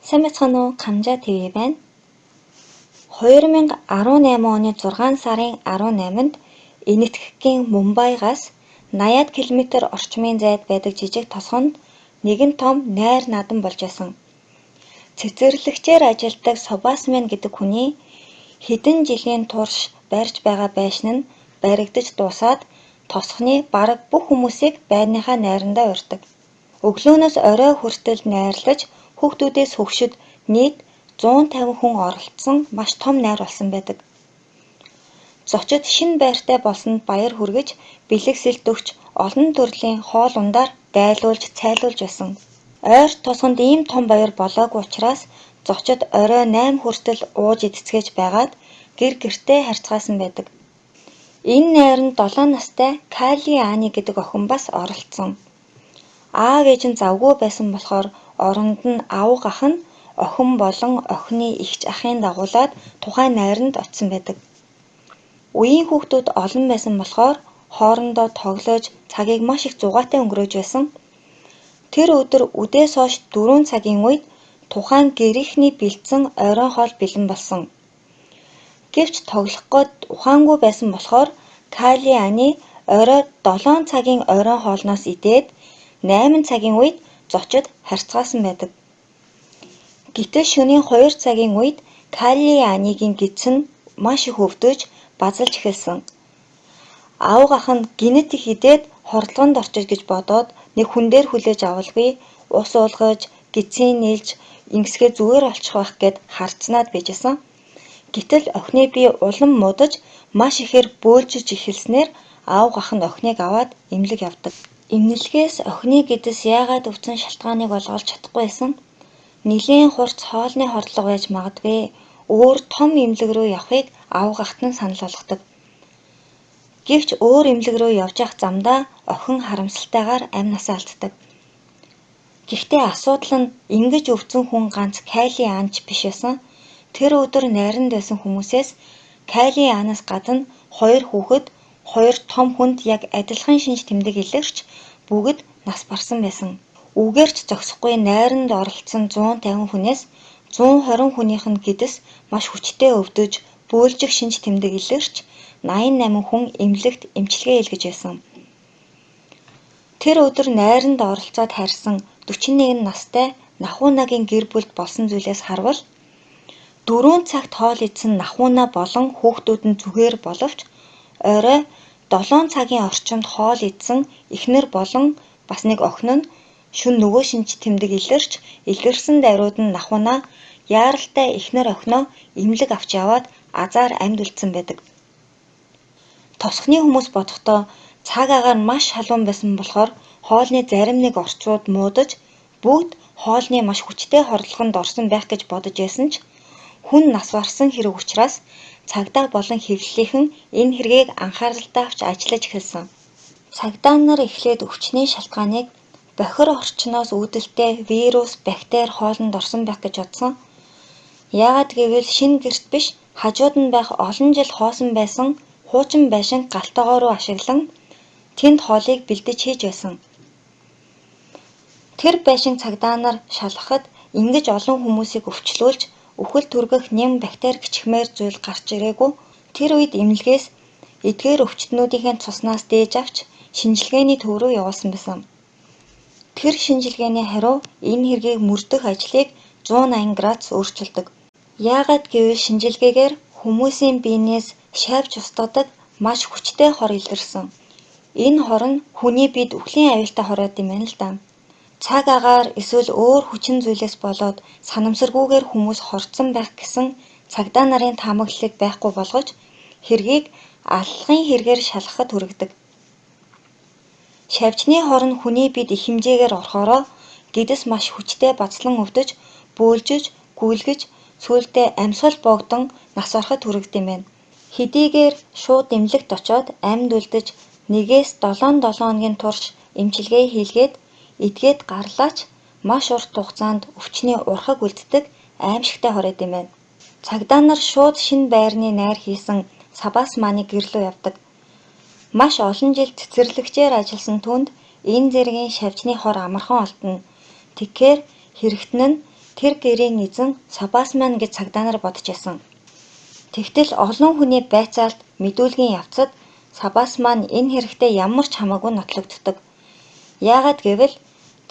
Сайн байцгаана уу? Камжа ТV байна. 2018 оны 6 сарын 18-нд Энэтхэгийн Мумбайгаас 80 км орчмын зайд байдаг жижиг тосгонд нэгэн том найр наадам болж байсан. Цэцэрлэгчээр ажилладаг Собасмен гэдэг хүний хэдэн жилийн турш барьж байгаа байшин нь баригдаж дуусаад тосгоны бараг бүх хүмүүсийг байрныхаа найрандаа урьдаг. Өглөөнөөс орой хүртэл найрлаж хүүхдүүдээс хөгшид нийт 150 хүн оролцсон маш том найр болсон байдаг. Зочид шинэ байртай болсонд баяр хүргэж, бэлэг сэлт өгч, олон төрлийн хоол ундаар дайлуулж, цайлуулж байсан. Ойр тосгонд ийм том баяр болоогүй учраас зочид орой 8 хүртэл ууж идцгээж байгаад гэр гэртээ харьцгаасан байдаг. Энэ найранд 7 настай Кали Ани гэдэг охин бас оролцсон. Аав ээж нь завгүй байсан болохоор оронд нь авга ах нь охин болон охины эгч ахын дагуулад тухайн найранд очсон байдаг. Үеийн хүүхдүүд олон байсан болохоор хоорондоо тоглож цагийг маш их зугаатай өнгөрөөж байсан. Тэр өдөр үдээс хойш 4 цагийн үед тухайн гэрийнхний бэлдсэн оройн хоол бэлэн болсон. Гэвч тоглох гээд ухаангүй байсан болохоор Кали Ани орой 7 цагийн оройн хоолноос идээд 8 цагийн үед зочид харьцгаасан байдаг. Гэтэл шөнийн 2 цагийн үед Кали Анигийн гэдэс нь маш их өвдөж базалж эхэлсэн. Авга ах нь гэнэт их идээд хордлогонд орчих гэж бодоод нэг хүн дээр хүлээж авалгүй ус уулгаж, гэдсийн нийлж ингэсгээ зүгээр олчих байх гээд харцнаад байжсэн. Гэтэл охины бие улам муудаж маш ихээр бөөлжиж эхэлснээр авга ах нь охиныг аваад эмнэлэг явдаг. Эмнэлгээс охины гэдэс яагаад өвдсөн шалтгааныг олж чадахгүй байсан. Нэлээн хурц хоолны хордлого байж магадгүй. Өөр том эмнэлэг рүү явахыг авга ахад нь санал болгодог. Гэвч өөр эмнэлэг рүү явж явах замдаа охин харамсалтайгаар амь насаа алддаг. Гэхдээ асуудал нь ингэж өвдсөн хүн ганц Кайли Анч биш байсан. Тэр өдөр найранд байсан хүмүүсээс Кайли Анаас гадна 2 хүүхэд, 2 том хүнд яг адилхан шинж тэмдэг илэрч бүгд нас барсан байсан. Үгээр ч зогсохгүй найранд оролцсон 150 хүнээс 120 хүнийх нь гэдэс маш хүчтэй өвдөж, бөөлжих шинж тэмдэг илэрч 88 хүн эмнэлэгт эмчилгээ хийлгэж байсан. Тэр өдөр найранд оролцоод харьсан 41 настай Нахуунагийн гэр бүлд болсон зүйлээс харвал 4 цагт хоол идсэн Нахууна болон хүүхдүүд нь зүгээр боловч орой 7 цагийн орчимд хоол идсэн эхнэр болон бас нэг охин нь шөнө нөгөө шинж тэмдэг илэрч илэрсэн даруйд нь Нахууна яаралтай эхнэр охиноо эмнэлэг авч яваад азаар амьд үлдсэн байдаг. Тосгоны хүмүүс бодохдоо цаг агаар маш халуун байсан болохоор хоолны зарим нэг орцууд муудаж бүгд хоолны маш хүчтэй хордлогонд орсон байх гэж бодож байсан ч хүн нас барсан хэрэг учраас цагдаа болон хэвлэлийнхэн энэ хэргийг анхааралтай авч ажиллаж эхэлсэн. Цагдаа нар эхлээд өвчний шалтгааныг бохир орчноос үүдэлтэй вирус, бактери хоолнд орсон байх гэж бодсон. Яагаад гэвэл шинэ гэрт биш хажууд нь байх олон жил хоосон байсан хуучин байшинг гал тогоо руу ашиглан тэнд хоолыг бэлдэж хийж байсан. Тэр байшинг цагдаа нар шалгахад ингэж олон хүмүүсийг өвчлүүлж үхэл төргөх нэм бактери гिचхмээр зүйл гарч ирээгүй. Тэр үед эмнэлгээс эдгээр өвчтөнүүдийнхээ цуснаас дээж авч шинжилгээний төв рүү явуулсан байсан. Тэр шинжилгээний хариу энэ хэргийг мөрдөх ажлыг 180 градус өөрчилдөг. Яагаад гэвэл шинжилгээгээр хүмүүсийн биенээс шавж устгадаг маш хүчтэй хор илэрсэн. Энэ хор нь хүний биед үхлийн аюултай хор юм байна л да. Цаг агаар эсвэл өөр хүчин зүйлээс болоод санамсаргүйгээр хүмүүс хорцсон байх гэсэн цагдаа нарын таамаглалыг байхгүй болгож хэргийг аллахын хэрэгээр шалгахад хүргэдэг. Шавжны хор нь хүний биед их хэмжээгээр орохоороо гэдэс маш хүчтэй базлан өвдөж, бөөлжөж, гүйлгэж, сүүлдээ амьсгал боогдон нас барахад хүргэдэг юм байна. Хэдийгээр шууд эмнэлэгт очоод амьд үлдэж 1-ээс 7 7 хоногийн турш эмчилгээ хийлгээд эдгээд гарлаа ч маш урт хугацаанд өвчний урхаг үлддэг аймшигтай хор юм байна. Цагдаа нар шууд шинэ байрны найр хийсэн Сабасманы гэр лүү явдаг. Маш олон жил цэцэрлэгчээр ажилласан түүнд энэ зэргийн шавжны хор амархан олдоно. Тэгэхээр хэрэгтэн нь Тэр гэрийн эзэн Сабасман гэж цагдаа нар бодож байсан. Тэгтэл олон хүний байцаалт мэдүүлгийн явцад Сабасман энэ хэрэгтэй ямар ч хамаагүй нотлогддог. Яагаад гэвэл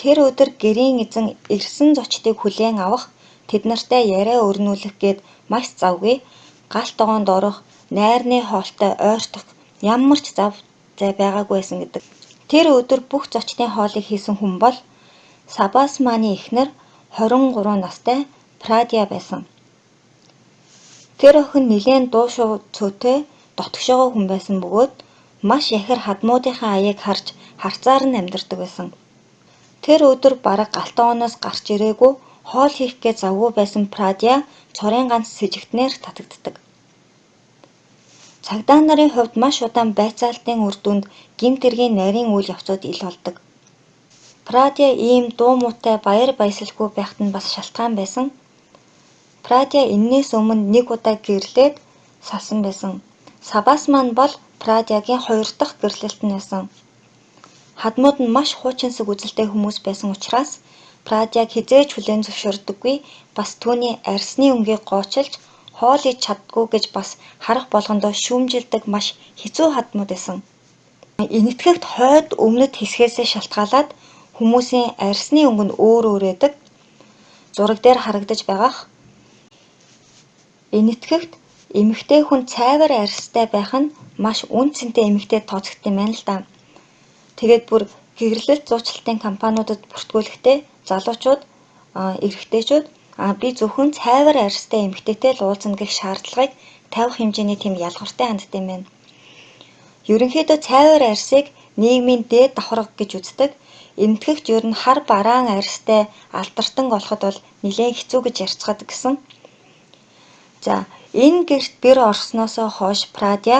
тэр өдөр гэрийн эзэн ирсэн зочдыг хүлээн авах, тэд нартай яриа өрнүүлэх гээд маш завгүй гал тогоонд орох, найрны хоолтой ойртох ямар ч зав зай байгаагүй байсан гэдэг. Тэр өдөр бүх зочдын хоолыг хийсэн хүн бол Сабасманы эхнэр 23 настай Прадья байсан. Тэр охин нэлээн дуу шуу цөөтэй дотгошоогоо хүн байсан бөгөөд маш яхир хадмуудынхаа аяыг харж харцаар нь амьдардаг байсан. Тэр өдөр бараг гал тогооноос гарч ирээгүй хоол хийх гэж завгүй байсан Прадья цорын ганц сэжигтнээр татагддаг. Цагдаа нарын хувьд маш удаан байцаалтын үр дүнд гэмт хэргийн нарийн үйл явцууд ил болдог. Прадья ийм дуу муутай баяр баясгалгүй байхад нь бас шалтгаан байсан. Прадья энэнээс өмнө нэг удаа гэрлээд салсан байсан. Сабасман бол Прадьягийн хоёр дахь гэрлэлт нь байсан. Хадмууд нь маш хуучинсаг үзэлтэй хүмүүс байсан учраас Прадьяг хэзээ ч хүлээн зөвшөөрдөггүй, бас түүний арьсны өнгийг гоочилж хоол идэж чаддаггүй гэж бас харах болгондоо шүүмжилдэг маш хэцүү хадмууд байсан. Энэтхэгт хойд өмнөд хэсгээсээ шалтгаалаад хүмүүсийн арьсны өнгө нь өөр өөр байдаг. Зураг дээр харагдаж байгаах. Энэтхэгт эмэгтэй хүн цайвар арьстай байх нь маш үнэ цэнтэй эмэгтэй тооцогдсон юм байна л да. Тэгээд бүр гэрлэлт зуучлалтын компаниудад бүртгүүлэхдээ залуучууд, эрэгтэйчүүд би зөвхөн цайвар арьстай эмэгтэйтэй л уулзна гэх шаардлагыг тавих хэмжээний тийм ялгартай ханддаг юм байна. Ерөнхийдөө цайвар арьсыг нийгмийн дээд давхарга гэж үздэг. Энэтхэгт ер нь хар бараан арьстай алдартан олоход бол нэлээн хэцүү гэж ярьцгаад гэсэн. За, энэ гэрт бэр орсноосоо хойш Прадья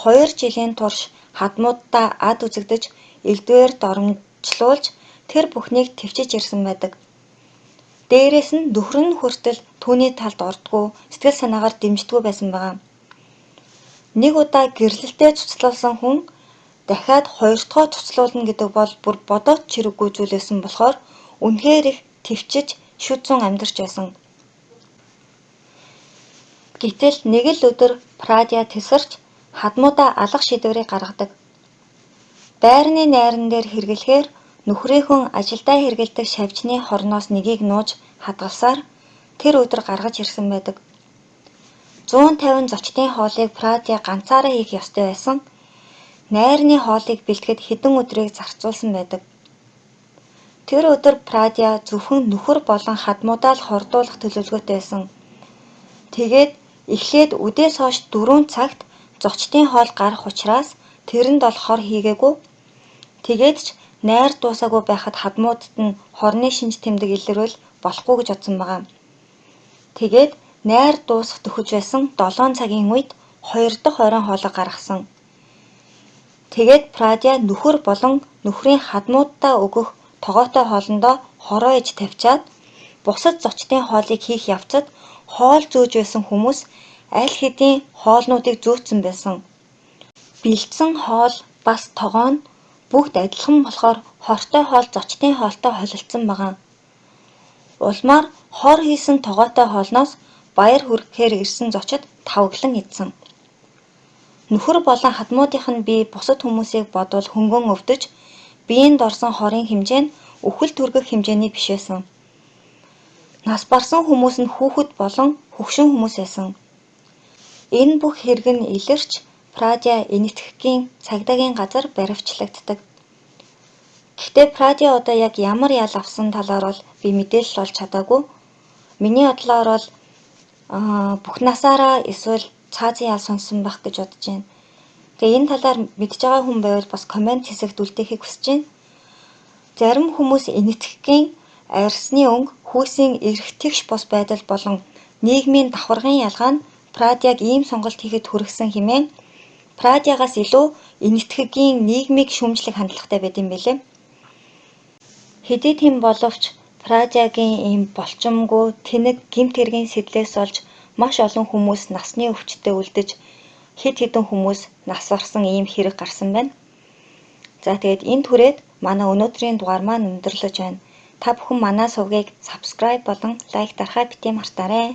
2 жилийн турш хадмууддаа ад үзэгдэж, элдвээр доромжлуулж тэр бүхнийг тэвчиж ирсэн байдаг. Дээрээс нь нөхөр нь хүртэл түүний талд ордоггүй, сэтгэл санаагаар дэмждэггүй байсан байгаа. Нэг удаа гэрлэлтэд цуцлуулсан хүн дахиад хоёр дахь цуцлуулна гэдэг бол бүр бодоод ч хэрэггүй зүйл байсан болохоор үнэхээр их тэвчиж шүд зун амьдарч байсан. Гэтэл нэг л өдөр Прадья тэсэрч хадмуудаа алах шийдвэрийг гаргадаг. Байрны найран дээр хэрэглэхээр нөхрийнхөө ажилдаа хэрэглэдэг шавжны хорноос нэгийг нууж хадгалсаар тэр өдөр гаргаж ирсэн байдаг. 150 зочдын хоолыг Прадья ганцаараа хийх ёстой байсан. Найрны хоолыг бэлтгэхэд хэдэн өдрийг зарцуулсан байдаг. Тэр өдөр Прадья зөвхөн нөхөр болон хадмуудаа л хордуулах төлөвлөгөөтэй байсан. Тэгээд эхлээд үдээс хойш 4 цагт зочдын хоол гарах учраас тэрэнд бол хор хийгээгүй. Тэгээд ч найр дуусаагүй байхад хадмуудад нь хорны шинж тэмдэг илэрвэл болохгүй гэж бодсон байгаа. Тэгээд найр дуусах төхөж байсан 7 цагийн үед 2 дахь оройн хоолой гаргасан. Тэгээд Прадья нөхөр болон нөхрийн хадмууддаа өгөх тогоотой хоолондоо хороо иж тавьчаад бусад зочдын хоолыг хийх явцад хоол зөөж байсан хүмүүс аль хэдийн хоолнуудыг зөөцсөн байсан. Бэлдсэн хоол бас тогоо нь бүгд адилхан болохоор хортой хоол зочдын хоолтой холилдсон байгаа. Улмаар хор хийсэн тогоотой хоолноос баяр хүргэхээр ирсэн зочид тавглан идсэн. Нөхөр болон хадмуудынх нь бие бусад хүмүүсийг бодвол хөнгөн өвдөж, биеинд орсон хорын хэмжээ нь үхэл төргөх хэмжээний биш байсан. Нас барсан хүмүүс нь хүүхэд болон хөгшин хүмүүс байсан. Энэ бүх хэрэг нь илэрч Прадья Энэтхэгийн цагдаагийн газар баривчлагддаг. Гэхдээ Прадья одоо яг ямар ял авсан талаар бол би мэдээлэл олж чадаагүй. Миний бодлоор бол бүх насаараа эсвэл цаазын ял сонссон байх гэж бодож байна. Тэгээ энэ талаар мэдж байгаа хүн байвал бас коммент хэсэгт үлдээхийг хүсэж байна. Зарим хүмүүс Энэтхэгийн арьсны өнгө, хүйсийн эрх тэгш бус байдал болон нийгмийн давхаргын ялгаа нь Прадьяг ийм сонголт хийхэд хүргэсэн хэмээн Прадьягаас илүү Энэтхэгийн нийгмийг шүүмжлэх хандлагатай байд юм билээ. Хэдий тийм боловч Прадьягийн ийм болчмонгүй тэнэг гэмт хэргийн сэдлээс олж маш олон хүмүүс насны өвчтөй үлдэж хэд хэдэн хүмүүс нас барсан ийм хэрэг гарсан байна. За тэгээд энэ түрээд манай өнөөдрийн дугаар маань өндөрлөж байна. Та бүхэн манай сувгийг subscribe болон like дарахаа битгий мартаарай.